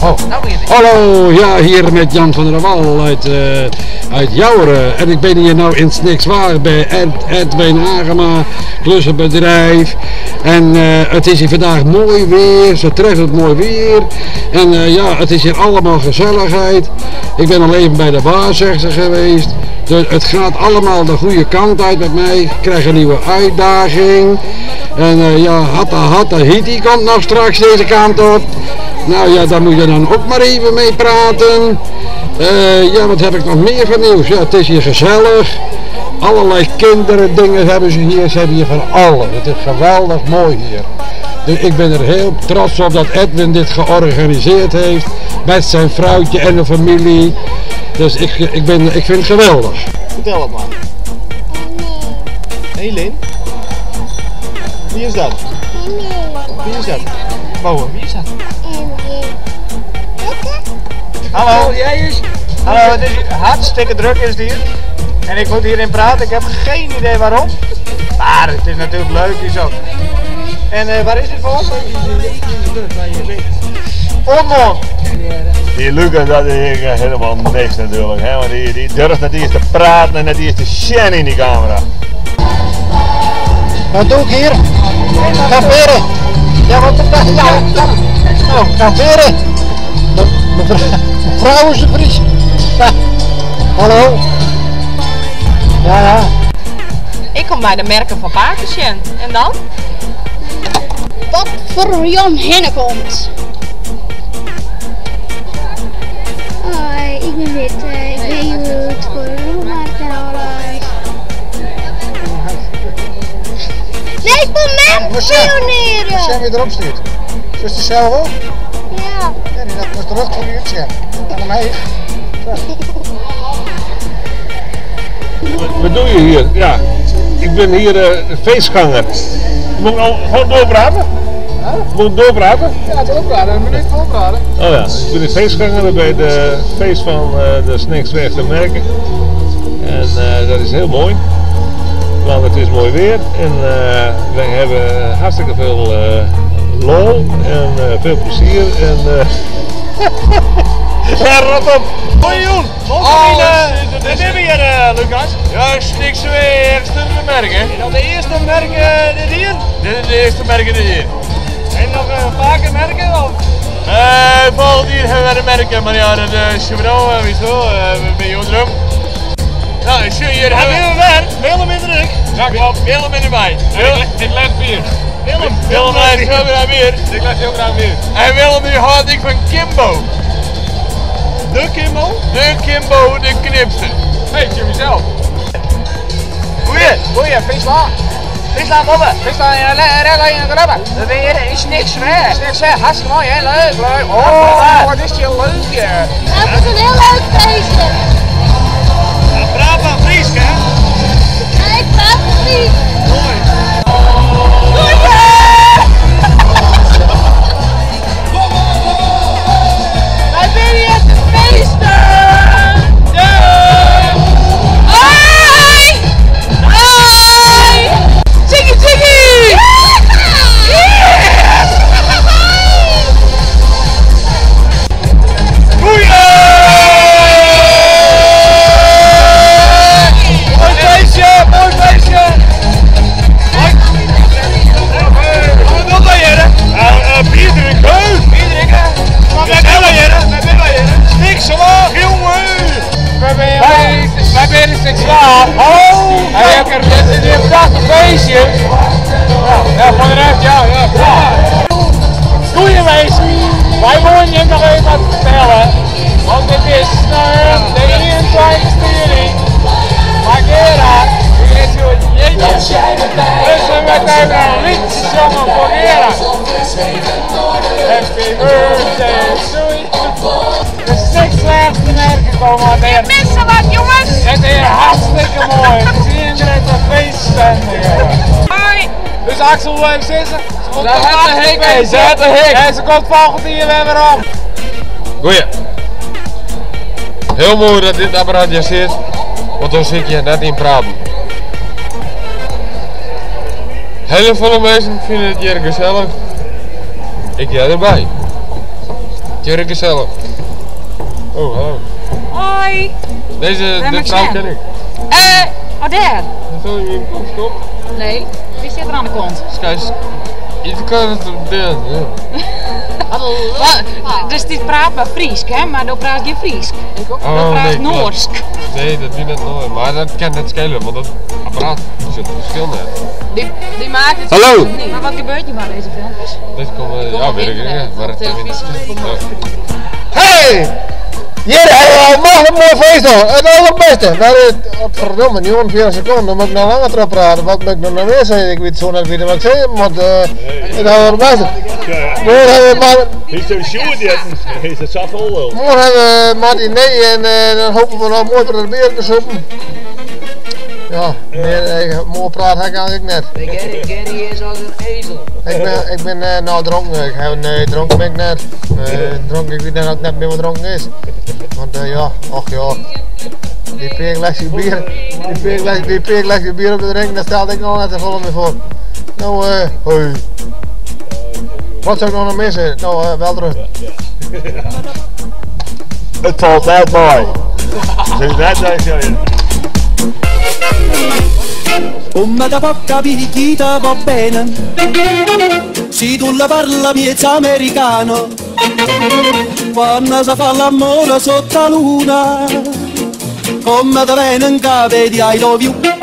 Oh. Hallo, ja, hier met Jan van der Wal uit, uit Joure. En ik ben hier nou in Snikswaag bij Edwin Agema, klussenbedrijf. En het is hier vandaag mooi weer, ze treffen het mooi weer. En ja, het is hier allemaal gezelligheid. Ik ben al even bij de waarzegster geweest. Dus het gaat allemaal de goede kant uit met mij. Ik krijg een nieuwe uitdaging. En ja, hatta hatta hiti komt nog straks deze kant op. Nou ja, daar moet je dan ook maar even mee praten. Ja, wat heb ik nog meer van nieuws? Ja, het is hier gezellig. Allerlei kinderen dingen hebben ze hier. Ze hebben hier van alles. Het is geweldig mooi hier. Dus ik ben er heel trots op dat Edwin dit georganiseerd heeft. Met zijn vrouwtje en de familie. Dus ik vind het geweldig. Vertel het maar. Nee. Hey Lin. Wie is dat? Wie is dat? Bowen, wie is dat? Hallo. Jij is? Hallo, het is hartstikke druk is het hier. En ik moet hierin praten, ik heb geen idee waarom. Maar het is natuurlijk leuk hier zo. En waar is dit voor? Onmond! Die Lucas, dat is helemaal niks natuurlijk, hè? Want die durft net eerst te praten en net eerst te shinen in die camera. Wat doe ik hier? Kamperen! Ja, wat ja, oh, kamperen! Mevrouw is de Vries. Ja. Hallo? Ja, ja. Ik kom bij de merken van Patersen. En dan? Wat voor Jan Hinne komt. Hoi, ik ben Witte. Ik ben goed voor de rommelmarkt en alles. Nee, ik wil mijn pioneren! Sam weer erop stuurt. Is het zelf ook? Ja. Ja, die dat moest terug voor je uitzenden. En omheen. Wat doe je hier? Ja, ik ben hier feestganger. Moet ik nou gewoon doorpraten? Huh? Moet ik doorpraten? Ja, doorpraten. Een minuut doorpraten. Oh ja, ik ben de feestganger bij de feest van de Sniksweegse Merken. En dat is heel mooi. Want het is mooi weer en wij hebben hartstikke veel lol en veel plezier en ja, rot op! Hoi Joen! Oh, dit is weer Lucas. Ja, Sniksweegse Merken. En dan de eerste merken dit hier? Dit is de eerste merken dit hier. En nog vaker merken? Of? Volgend jaar hebben we de merken, maar ja, dat is gewoon, weet je wel, bij Jodrum. Nou, hier hebben we weer. Willem in de druk. Ja, klopt. Willem in erbij. Ik leg bier. Willem lijkt heel graag bier. Ik leg heel graag bier. En Willem die houdt ik van Kimbo. De Kimbo? De Kimbo, de knipster. Hey, Jimmy zelf. Goeie. Goeie, Friesla. Friesla, Bobbe. Friesla, we weer is niks meer. Is niks hè, hartstikke mooi hè, leuk, leuk. Oh, wat is die leuk hè. Het is een heel leuk feestje. Praat maar Fries, hè? Ja, ik praat Fries. Mooi. Wij zijn hier te feesten! Yeah! Hoi! Hoi! Tjikkie tjikkie! Yeah! Goeie! Mooi feestje! Mooi feestje! Wat doe je hier? Bier drinken! Bier drinken! Niks omhoog, jongen! Wij zijn in Snikswaag. Oh! Hey, dit is een prachtig feestje. Ja, voor de rest, ja, ja. Goeie wees. Wij moeten je nog even wat vertellen. Want het is de 21ste juli. Maar Gerard, die is zo jeetje. Dus we met even een liedje zongen voor Gerard. Happy birthday to you. De Snikswaagse merken komen aan We missen wat, jongens! Het is hartstikke mooi. Het is hier een grote feeststand. Hoi! Dus Axel wil even zitten. Ze komt Zet de hik, zet de hik! En ze komt volgend jaar weer weer om. Goeie. Heel mooi dat dit apparaat hier zit, want dan zit je net in praten. Hele veel mensen vinden het hier gezellig. Ik jij erbij. Tjurre gesellich. Oh, hallo. Hoi. Deze Waar de moet ik vrouw zijn? ken ik. Eh, oh daar. Dat is in de kop. Nee, wie zit er aan de kont? Kijk, je kan het op de, ja. Wat? Dus die praat maar Friesk, hè? Maar dan praat geen Friesk. Ik ook. Oh, Dan praat nee, klopt. Noorsk. Nee, dat is net nooit. Maar dat kan net schelen, want dat apparaat zit verschil net. Die, die maakt het Hallo. niet. Maar wat gebeurt hier maar deze filmpjes? Dit komt, ja, op weet ik niet, internet, maar op het televisie. Ja. Hey! Hier hebben we al nog een mooi feest nog. Het allerbeste. Maar het, verdomme, 49 seconden. Moet ik nog langer terug praten? Wat moet ik nog meer zeggen? Ik weet zo net niet wat ik zeg, maar het allerbeste. Morgen hebben we maar, Hij is zo sjoerd, hij is het zat vol wel. morgen hebben we matinee en dan hopen we nog mooi voor de bier te zoeken. Ja, meer, mooi praat heb ik eigenlijk net. Gary, Gary is als een ezel. Ik ben nou dronken. Ik heb, nee, dronken ben ik net. Dronken, ik weet net ook net meer wat dronken is. Want ja, ach ja. Die peerglasje bier, die peerglasje bier op de drink, daar stelde ik nog net te volle mee voor. Nou, hoi. Wat zou ik nog meer zeggen? Nou, wel terug. Het valt net mooi. Dus net dat je. Come da poca picchita va bene Se tu la parla miezza americano Quando si fa l'amore sotto la luna Come da bene in capo di I love you.